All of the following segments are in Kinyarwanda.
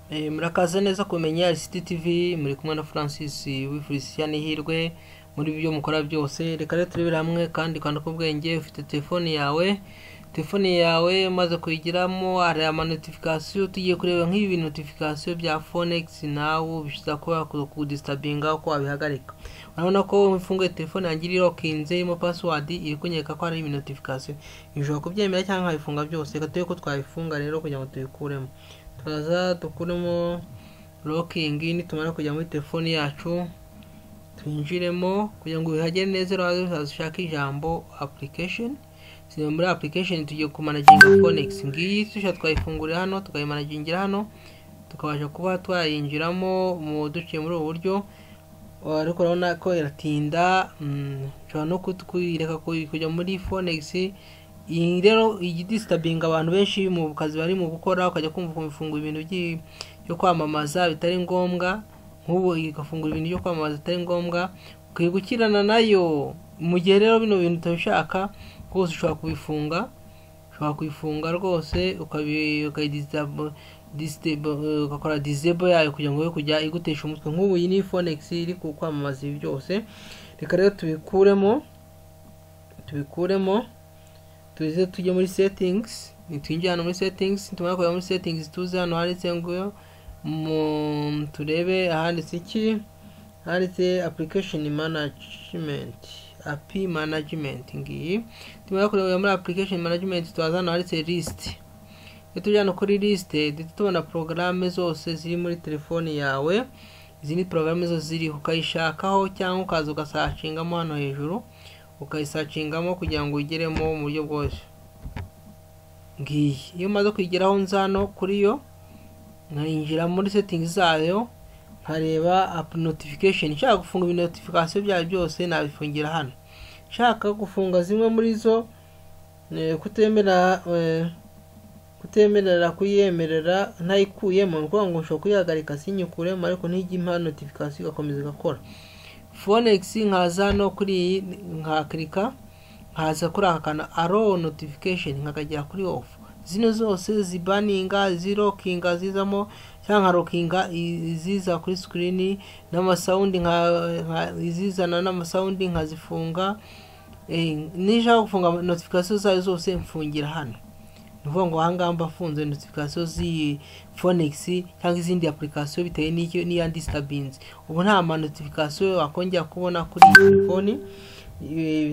Murakaza neza kumenya ICT TV, muri kumwe na Francis wifuriza n'ihirwe muri byo mukora byose. Reka rero turebere hamwe kandi kanda k'ubwenge. Ufite telefone yawe, telefone yawe umaze kuyigiramo hari ama notification. Tugiye kureba nk'ibi notification bya Phoenix, nawe bishobora kuba kudisturbinga uko wabihagarika. Urabona ko mfunguye telefone yanjye iri lockinze, irimo password, iri kunyereka ko hari ibi notification. Nshobora kubyemera cyangwa nkabifunga byose. Reka turebe ko twabifunga rero kugira ngo tubikuremo. Turaza dukuremo locking. Nitumara kujya muri telefone yacu, twinjiremo kugira ngo bihagere neza. Uraza ushake ijambo application. Muri application tugiye kumanaginga Phoenix. Ngiyi, tusha twayifungurira hano, tukayimanagingira hano, tukabasha kuba twayinjiramo mu duciye muri ubu buryo. Ariko urabona ko iratinda. Nshobora no kuyireka kujya muri Phoenix. Iyi rero ijya idisturbinga abantu benshi mu kazi bari mu gukora, ukajya kumva ukuntu ibintu byo kwamamaza bitari ngombwa. Nk'ubu igafungura ibintu byo kwamamaza bitari ngombwa, ukwiye gukirana nayo. Mu gihe rero bino bintu utabishaka rwose, ushobora kubifunga, ushobora kubifunga rwose, ugakora disable yayo kugira ngo kujya igutesha umutwe. Nk'ubu iyi ni Phoenix iri kwamamaza ibi byose. Reka rero tubikuremo, tubikuremo. Tuze tujye muri settings. Nitwinjira hano muri settings, tumara kujya muri settings, tuze hano handitse ngo turebe ahanditse iki, handitse application management, app management. Ngiyi. Tumara kureba muri application management, tuzaza hano handitse list. Iyo tujya hano kuri list, duhita tubona porogaramu zose ziri muri telefoni yawe. Izi ni porogaramu zose ziriho, ukayishakaho cyangwa ukaza ugasearchingamo hano hejuru, ukayisearchingamo kugira ngo uyigeremo mu buryo bwose. Ngiyi. Iyo umaze kuyigeraho, nza hano kuri yo, nkinjira muri settings zayo, nkareba app notification. Nshaka gufunga ibi notification byayo byose, nabifungira hano. Nshaka gufunga zimwe muri zo, kutemerera kuyemerera ntayikuyemo, ni ukuvuga ngo nshobora kuyihagarika sinyikuremo, ariko ntijye impa notification, igakomeza igakora. Phoenix, nkaza hano kuri iyi, nkaclicka, nkaza kuri aka kantu allow notification, nkakagera kuri off. Zino zose zibaninga, zilockinga, zizamo cyangwa nkalockinga iziza kuri screen n'amasound, nka izizana n'amasound nkazifunga. Nishaka gufunga notification zayo zose, mfungira hano. Ni ukuvuga ngo ahangaha mba mfunze notification z'iyi Phoenix cyangwa izindi application bitewe n'icyo n'iya disturbance. Ubu nta ma notification wakongera kubona kuri iyi telefoni,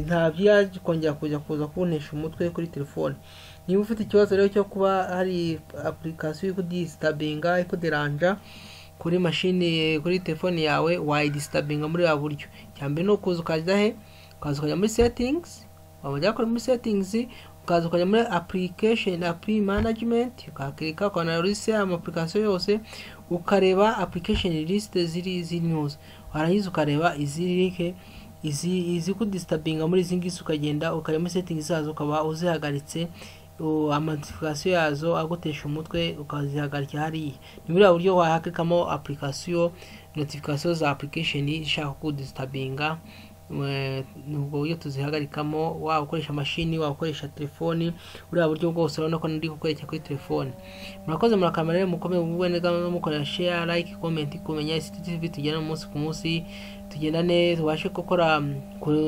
nta byakongera kujya kuza kuntesha umutwe kuri telefone. Niba ufite ikibazo rero cyo kuba hari application iri kudisturbinga, ikuderanja kuri mashini, kuri telefone yawe, wayidisturbinga muri ya buryo. Icya mbere ni ukuza ukajya he? Ukaza ukajya muri settings. Wajya kuri muri settings, ukaza ukajya muri application, app management, ukaclicka, ukabona list y'ama application yose, ukareba application list ziri ntuza, warangiza ukareba iziri izi izikudisturbinga muri izi ngizi, ukagenda ukareba muri settings zazo, ukaba uzihagaritse ama notification yazo agutesha umutwe, ukazihagarika hariya. Ni muri buryo wahakikamo application notification za application ishaka kudisturbinga. Ni ubwo buryo tuzihagarikamo, waba ukoresha mashini, waba ukoresha telefoni, buriya buryo bwose. Urabona ko ndi kukwereka kuri telefoni. Murakoze, murakamara rero, mukomeye mugubwe neza, mukorera share, like, comment. Kumenya ICT TV, tugenda umunsi ku munsi, tugenda neza, ubashe gukora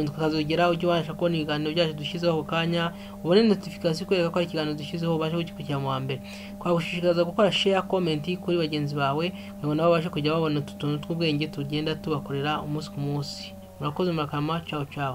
tukazogera, ujye ubasha kubona ibiganiro byacu dushyizeho ako kanya, ubone notification ikwereka ko ari ikiganiro dushyizeho, ubashe kugikurikira mu wa mbere. Twagushishikariza gukora share, comment kuri bagenzi bawe, kugira ngo nabo babashe kujya babona utu tuntu tw'ubwenge tugenda tubakorera umunsi ku munsi. Murakoze, murakama. Ciao ciao.